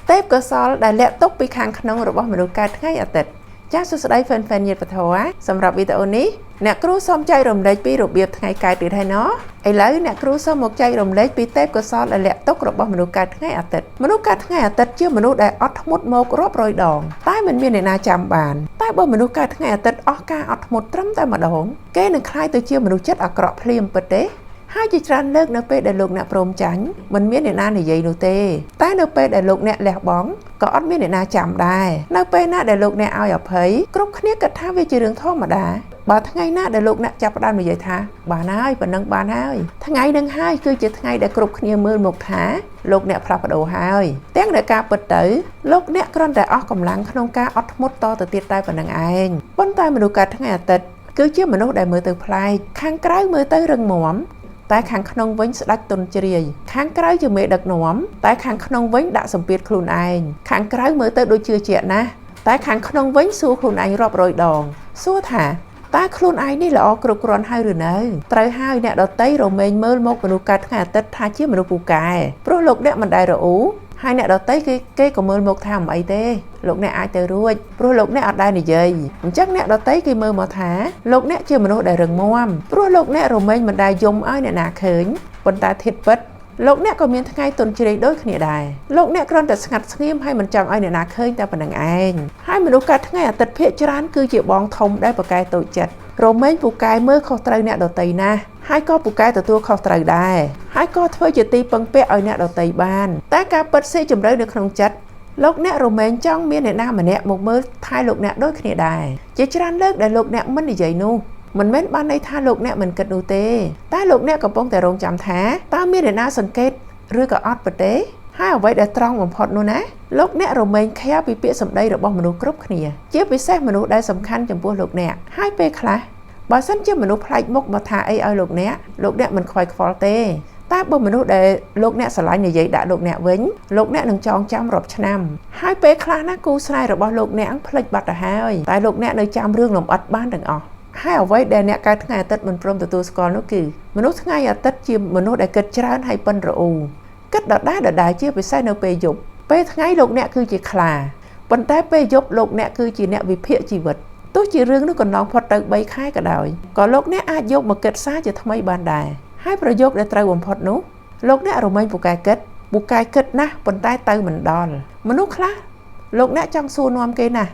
ទេពកោសលដែលលាក់ទុកពីខាងក្នុងរបស់មនុស្សកើតថ្ងៃអាទិត្យចាសសួស្តីហ្វេនហ្វេនញាតិពធសម្រាប់វីដេអូនេះអ្នកគ្រូសូមចែករំលែកពីរបៀបថ្ងៃកើតទៀតហើយណោះឥឡូវអ្នកគ្រូសូមមកចែករំលែកពីទេពកោសលដែលលាក់ទុករបស់មនុស្សកើតថ្ងៃអាទិត្យមនុស្សកើតថ្ងៃអាទិត្យជាមនុស្សដែលអត់ធ្មត់មករាប់រយដងតែមិនមានអ្នកណាចាំបានតែបើមនុស្សកើតថ្ងៃអាទិត្យអស់ការអត់ធ្មត់ត្រឹមតែម្ដងគេនឹងក្លាយទៅជាមនុស្សចិត្តអាក្រក់ភ្លាមពិតទេហើយជាច្រើនលើកនៅពេលដែលលោកអ្នកព្រមចាញ់មិនមានអ្នកណានិយាយនោះទេតែនៅពេលដែលលោកអ្នកលះបង់ក៏អត់មានអ្នកណាចាំដែរនៅពេលណាដែលលោកអ្នកឲ្យអភ័យគ្រប់គ្នាគិតថាវាជារឿងធម្មតាបើថ្ងៃណាដែលលោកអ្នកចាប់ផ្ដើមនិយាយថាបានហើយប៉ុណ្ណឹងបានហើយថ្ងៃនឹងហើយគឺជាថ្ងៃដែលគ្រប់គ្នាមើលមកថាលោកអ្នកផ្លាស់ប្ដូរហើយទាំងដែលការពិតទៅលោកអ្នកគ្រាន់តែអស់កម្លាំងក្នុងការអត់ធ្មត់តទៅទៀតតែប៉ុណ្ណឹងឯងប៉ុន្តែមនុស្សកើតថ្ងៃអាទិត្យគឺជាមនុស្សដែលមើលទៅប្លែកខាងក្រៅមើលទៅរឹងមាំតែខាងក្នុងវិញស្ដាច់ទុនជ្រាយខាងក្រៅជាមេដឹកនាំតែខាងក្នុងវិញដាក់សម្ពាធខ្លួនឯងខាងក្រៅមើលទៅដូចជឿជាក់ណាស់តែខាងក្នុងវិញសួរខ្លួនឯងរាប់រយដងសួរថាតើខ្លួនឯងនេះល្អគ្រប់គ្រាន់ហើយឬនៅត្រូវហើយអ្នកដតីរមែងមើលមកមនុស្សកើតថ្ងៃអាទិត្យថាជាមនុស្សពូកែព្រោះលោកអ្នកមិនដែលរអ៊ូហើយអ្នកដតីគេគេក៏មើលមកថាមិនអីទេលោកអ្នកអាចទៅរួចព្រោះលោកអ្នកអត់ដែលនិយាយអញ្ចឹងអ្នកដតីគេមើលមកថាលោកអ្នកជាមនុស្សដែលរឹងមាំព្រោះលោកអ្នករមែងមិនដែលយំឲ្យអ្នកណាឃើញប៉ុន្តែធាតុពិតលោកអ្នកក៏មានថ្ងៃទុនជ្រេកដូចគ្នាដែរលោកអ្នកគ្រាន់តែស្ងាត់ស្ងៀមហើយមិនចង់ឲ្យអ្នកណាឃើញតែប៉ុណ្្នឹងឯងហើយមនុស្សកើតថ្ងៃអាទិត្យភាគច្រើនគឺជាបងធំដែលប្រកែតូចចិត្តរមែងពូកែមើលខុសត្រូវអ្នកដតីណាស់ហើយក៏ពូកែទទួលខុសត្រូវដែរហើយក៏ធ្វើជាទីពឹងពាក់ឲ្យអ្នកដតីបានតែការពិតស៊ីជម្រៅនៅក្នុងចិត្តលោកអ្នករមែងចង់មានអ្នកណាម្នាក់មកមើលថែលោកអ្នកដូចគ្នាដែរជាច្រើនលើកដែលលោកអ្នកមិននិយាយនោះមិនមែនបានន័យថាលោកអ្នកមិនគិតនោះទេតែលោកអ្នកកំពុងតែរងចាំថាតើមានអ្នកណាសង្កេតឬក៏អត់ប្រទេហើយអ្វីដែលត្រង់បំផុតនោះណាលោកអ្នករមែងខែពីពាក្យសម្ដីរបស់មនុស្សគ្រប់គ្នាជាពិសេសមនុស្សដែលសំខាន់ចំពោះលោកអ្នកហើយពេលខ្លះបើសិនជាមនុស្សប្លែកមុខមកថាអីឲ្យលោកអ្នកលោកអ្នកមិនខ្វាយខ្វល់ទេតែបើមនុស្សដែលលោកអ្នកស្រឡាញ់និយាយដាក់លោកអ្នកវិញលោកអ្នកនឹងចងចាំរាប់ឆ្នាំហើយពេលខ្លះណាគូស្នេហ៍របស់លោកអ្នកភ្លេចបាត់ទៅហើយតែលោកអ្នកនៅចាំរឿងលម្អិតបានទាំងអស់ហើយអ្វីដែលអ្នកកើតថ្ងៃអាទិត្យមិនព្រមទទួលស្គាល់នោះគឺមនុស្សថ្ងៃអាទិត្យជាមនុស្សដែលគិតច្រើនហើយប៉ិនរអ៊ូគិតដដែលដដែលជាពិសេសនៅពេលយប់ពេលថ្ងៃលោកអ្នកគឺជាខ្លាប៉ុន្តែពេលយប់លោកអ្នកគឺជាអ្នកវិភាគជីវិតទោះជារឿងនោះកន្លងផុតទៅ3ខែក៏ដោយក៏លោកអ្នកអាចយកមកគិតសារជាថ្មីបានដែរហើយប្រយោគដែលត្រូវបំផុតនោះលោកអ្នករមែងពូកែគិតពូកែគិតណាស់ប៉ុន្តែទៅមិនដល់មនុស្សខ្លះលោកអ្នកចង់សួរនាំគេណាស់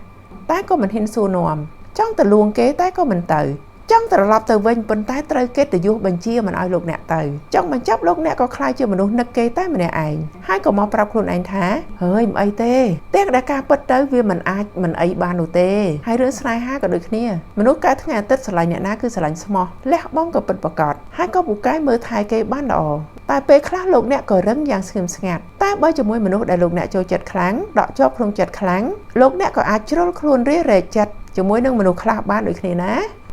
តែក៏មិនហ៊ានសួរនាំចង់ទៅលួងគេតែក៏មិនទៅចង់ត្រឡប់ទៅវិញប៉ុន្តែត្រូវកិត្តិយសបញ្ជាមិនឲ្យលោកអ្នកទៅចង់បញ្ចប់លោកអ្នកក៏ក្លាយជាមនុស្សនឹកគេតែម្នាក់ឯងហើយក៏មកប្រាប់ខ្លួនឯងថាហើយមិនអីទេទាំងដែលការពិតទៅវាមិនអាចមិនអីបាននោះទេហើយរឿងស្នេហាក៏ដូចគ្នាមនុស្សកើតថ្ងៃអាទិត្យស្រឡាញ់អ្នកណាគឺស្រឡាញ់ស្មោះលះបង់ក៏ពិតប្រាកដហើយក៏ពូកែមើលថែគេបានល្អតែពេលខ្លះលោកអ្នកក៏រឹងយ៉ាងស្ងៀមស្ងាត់តែបើជាមួយមនុស្សដែលលោកអ្នកចូលចិត្តខ្លាំងដកជាប់ក្នុងចិត្តខ្លាំងលោកអ្នកក៏អាចជ្រុលខ្លួនរារែកចិត្តជាមួយនឹងមនុស្សខ្លះបានដូចគ្នាណ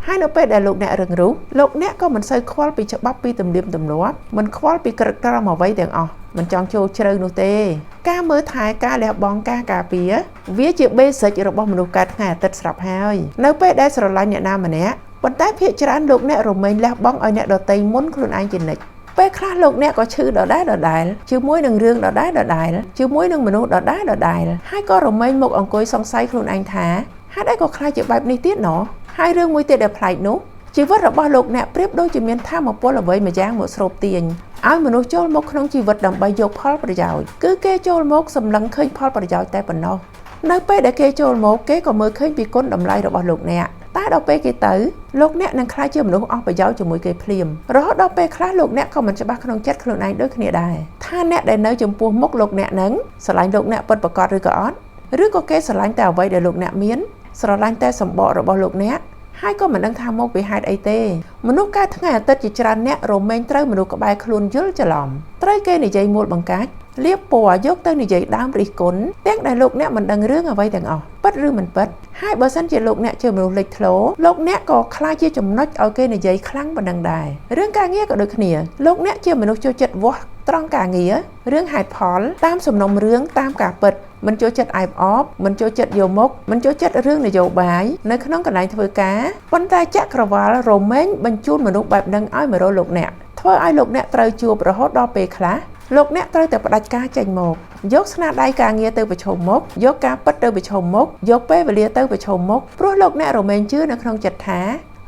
ាហើយនៅពេលដែលលោកអ្នករឹងរូសលោកអ្នកក៏មិនសូវខ្វល់ពីច្បាប់ពីទំនៀមទម្លាប់មិនខ្វល់ពីក្រឹតក្រមអ្វីទាំងអស់មិនចង់ចូលជ្រៅនោះទេការមើលថែការលះបង់ការការពារវាជា basic របស់មនុស្សកើតថ្ងៃអាទិត្យស្រាប់ហើយនៅពេលដែលស្រឡាញ់អ្នកណាម្នាក់ប៉ុន្តែភាគច្រើនលោកអ្នករមែងលះបង់ឲ្យអ្នកដទៃមុនខ្លួនឯងជានិច្ចពេលខ្លះលោកអ្នកក៏ឈឺដដែលដដែលជាមួយនឹងរឿងដដែលដដែលជាមួយនឹងមនុស្សដដែលដដែលហើយក៏រមែងមកអង្គុយសង្ស័យខ្លួនឯងថាហេតុអីក៏ក្លាយជាបែបនេះទៀតណោះហើយរឿងមួយទៀតដែលប្លែកនោះជីវិតរបស់លោកអ្នកប្រៀបដូចជាមានធម៌ពលអ្វីមួយយ៉ាងមកស្រូបទាញឲ្យមនុស្សចូលមកក្នុងជីវិតដើម្បីយកផលប្រយោជន៍គឺគេចូលមកសម្លឹងឃើញផលប្រយោជន៍តែប៉ុណ្ណោះនៅពេលដែលគេចូលមកគេក៏មើលឃើញពីគុណតម្លៃរបស់លោកអ្នកតែដល់ពេលគេទៅលោកអ្នកនឹងក្លាយជាមនុស្សអស់ប្រយោជន៍ជាមួយគេភ្លាមរហូតដល់ពេលខ្លះលោកអ្នកក៏មិនច្បាស់ក្នុងចិត្តខ្លួនឯងដូចគ្នាដែរថាអ្នកដែលនៅចំពោះមុខលោកអ្នកនឹងស្រឡាញ់លោកអ្នកពិតប្រាកដឬក៏អត់ឬក៏គេស្រឡាញ់តែអ្វីដែលលោកអ្នកមានស្រឡាញ់តែសម្បករបស់លោកអ្នកហើយក៏មិនដឹងថាមកពីហេតុអីទេមនុស្សកើតថ្ងៃអាទិត្យជាច្រើនអ្នករមែងត្រូវមនុស្សក្បែរខ្លួនយល់ច្រឡំត្រូវគេនិយាយមួលបង្កាច់លៀបពណ៌យកទៅនិយាយដើមរិះគន់ទាំងដែលលោកអ្នកមិនដឹងរឿងអ្វីទាំងអស់ពិតឬមិនពិតហើយបើសិនជាលោកអ្នកជាមនុស្សលេចធ្លោលោកអ្នកក៏ក្លាយជាចំណុចឲ្យគេនិយាយខ្លាំងប៉ុណ្ណឹងដែររឿងការងារក៏ដូចគ្នាលោកអ្នកជាមនុស្សចូលចិត្តវាស់ត្រង់ការងាររឿងហេតុផលតាមសំណុំរឿងតាមការពិតមិនចូលចិត្តអែបអបមិនចូលចិត្តយកមុខមិនចូលចិត្តរឿងនយោបាយនៅក្នុងកន្លែងធ្វើការប៉ុន្តែចក្រវាលរមែងបញ្ជូនមនុស្សបែបហ្នឹងឲ្យមករកលោកអ្នកធ្វើឲ្យលោកអ្នកត្រូវជួបរហូតដល់ពេលខ្លះ លោកអ្នកត្រូវតែផ្ដាច់ការចេញមកយកស្នាដៃការងារទៅប្រឈមមុខយកការពិតទៅប្រឈមមុខយកពេលវេលាទៅប្រឈមមុខព្រោះលោកអ្នករមែងជឿនៅក្នុងចិត្តថា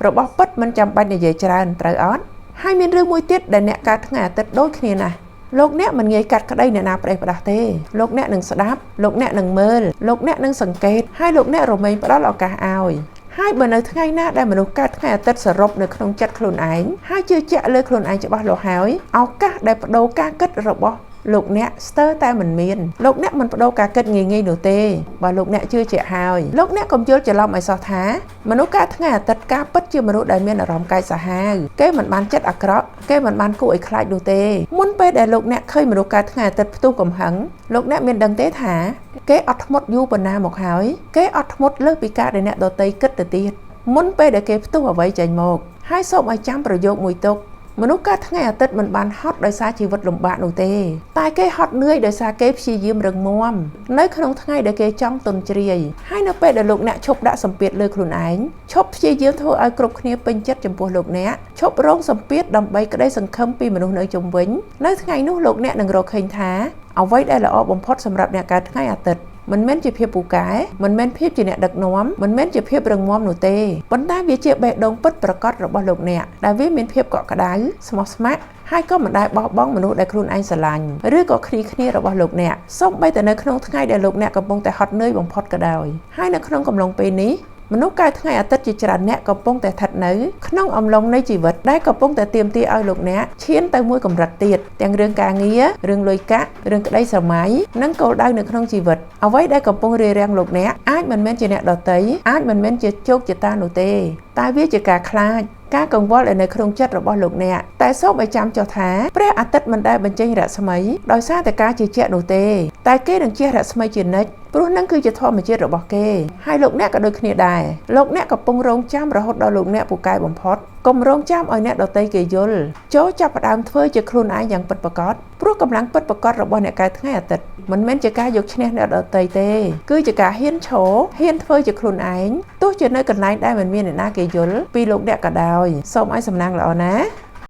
របស់ពិតមិនចាំបាច់និយាយច្រើនត្រូវអត់ហើយមានរឿងមួយទៀតដែលអ្នកកើតថ្ងៃអាទិត្យដូចគ្នាណាស់លោកអ្នកមិនងាយកាត់ក្តីអ្នកណាប្រេះផ្ដាស់ទេលោកអ្នកនឹងស្ដាប់លោកអ្នកនឹងមើលលោកអ្នកនឹងសង្កេតហើយលោកអ្នករមែងផ្ដល់ឱកាសឲ្យហើយបើនៅថ្ងៃណាដែលមនុស្សកើតថ្ងៃអាទិត្យសរុបនៅក្នុងចិត្តខ្លួនឯងហើយជឿជាក់លើខ្លួនឯងច្បាស់លាស់ហើយឱកាសដែលបដូរការគិតរបស់លោកអ្នកស្ទើរតែមិនមានលោកអ្នកមិនបដូរការគិតងាយៗនោះទេបើលោកអ្នកជឿជាក់ហើយលោកអ្នកកុំយល់ច្រឡំឲ្យសោះថាមនុស្សកើតថ្ងៃអាទិត្យការពិតជាមនុស្សដែលមានអារម្មណ៍កាចសាហាវគេមិនបានចិត្តអាក្រក់គេមិនបានគួរឲ្យខ្លាចនោះទេមុនពេលដែលលោកអ្នកឃើញមនុស្សកើតថ្ងៃអាទិត្យផ្ទុះកំហឹងលោកអ្នកមានដឹងទេថាគេអត់ធ្មត់យូរប៉ុណ្ណាមកហើយគេអត់ធ្មត់លើសពីការដែលអ្នកដទៃគិតទៅទៀតមុនពេលដែលគេផ្ទុះអ្វីចេញមកហើយសូមឲ្យចាំប្រយោគមួយទុកមនុស្សកើតថ្ងៃអាទិត្យមិនបានហត់ដោយសារជីវិតលំបាកនោះទេតែគេហត់នឿយដោយសារគេព្យាយាមរឹងមាំនៅក្នុងថ្ងៃដែលគេចង់ទន់ជ្រាយហើយនៅពេលដែលលោកអ្នកឈប់ដាក់សម្ពាធលើខ្លួនឯងឈប់ព្យាយាមធ្វើឲ្យគ្រប់គ្នាពេញចិត្តចំពោះលោកអ្នកឈប់រងសម្ពាធដើម្បីក្តីសង្ឃឹមពីមនុស្សនៅជុំវិញនៅថ្ងៃនោះលោកអ្នកនឹងរកឃើញថាអ្វីដែលល្អបំផុតសម្រាប់អ្នកកើតថ្ងៃអាទិត្យមិនមែនជាភាពពូកែមិនមែនភាពជាអ្នកដឹកនាំមិនមែនជាភាពរឹងមាំនោះទេប៉ុន្តែវាជាបេះដូងពិតប្រាកដរបស់លោកអ្នកដែលវាមានភាពកក់ក្ដៅស្មោះស្ម័គ្រហើយក៏មិនដែលបោះបង់មនុស្សដែលខ្លួនឯងស្រឡាញ់ឬក៏គ្នីគ្នារបស់លោកអ្នកសូម្បីតែនៅក្នុងថ្ងៃដែលលោកអ្នកកំពុងតែហត់នឿយបំផុតក៏ដោយហើយនៅក្នុងកំឡុងពេលនេះមនុស្សកើតថ្ងៃអាទិត្យជាច្រើនអ្នកកំពុងតែស្ថិតនៅក្នុងអំឡុងនៃជីវិតដែលកំពុងតែទាមទារឲ្យលោកអ្នកឈានទៅមួយកម្រិតទៀតទាំងរឿងការងាររឿងលុយកាក់រឿងក្តីស្រមៃនិងគោលដៅនៅក្នុងជីវិតអ្វីដែលកំពុងរារាំងលោកអ្នកអាចមិនមែនជាអ្នកដទៃអាចមិនមែនជាជោគជតានោះទេតែវាជាការខ្លាចការកង្វល់ដែលនៅក្នុងចិត្តរបស់លោកអ្នកតែសូមឲ្យចាំចុះថាព្រះអាទិត្យមិនដែលបញ្ចេញរស្មីដោយសារតែការជឿជាក់នោះទេតែគេនឹងជះរស្មីជានិច្ចព្រោះនឹងគឺជាធម្មជាតិរបស់គេហើយលោកអ្នកក៏ដូចគ្នាដែរលោកអ្នកកំពុងរងចាំរហូតដល់លោកអ្នកពូកែបំផុតកុំរងចាំឲ្យអ្នកដទៃគេយល់ចូលចាប់ផ្ដើមធ្វើជាខ្លួនឯងយ៉ាងពិតប្រាកដព្រោះកម្លាំងពិតប្រាកដរបស់អ្នកកើតថ្ងៃអាទិត្យមិនមែនជាការយកឈ្នះអ្នកដទៃទេគឺជាការហ៊ានឈរហ៊ានធ្វើជាខ្លួនឯងទោះជានៅកន្លែងដែលមិនមានអ្នកណាគេយល់ពីលោកអ្នកក៏ដោយសូមឲ្យសំណាងល្អណា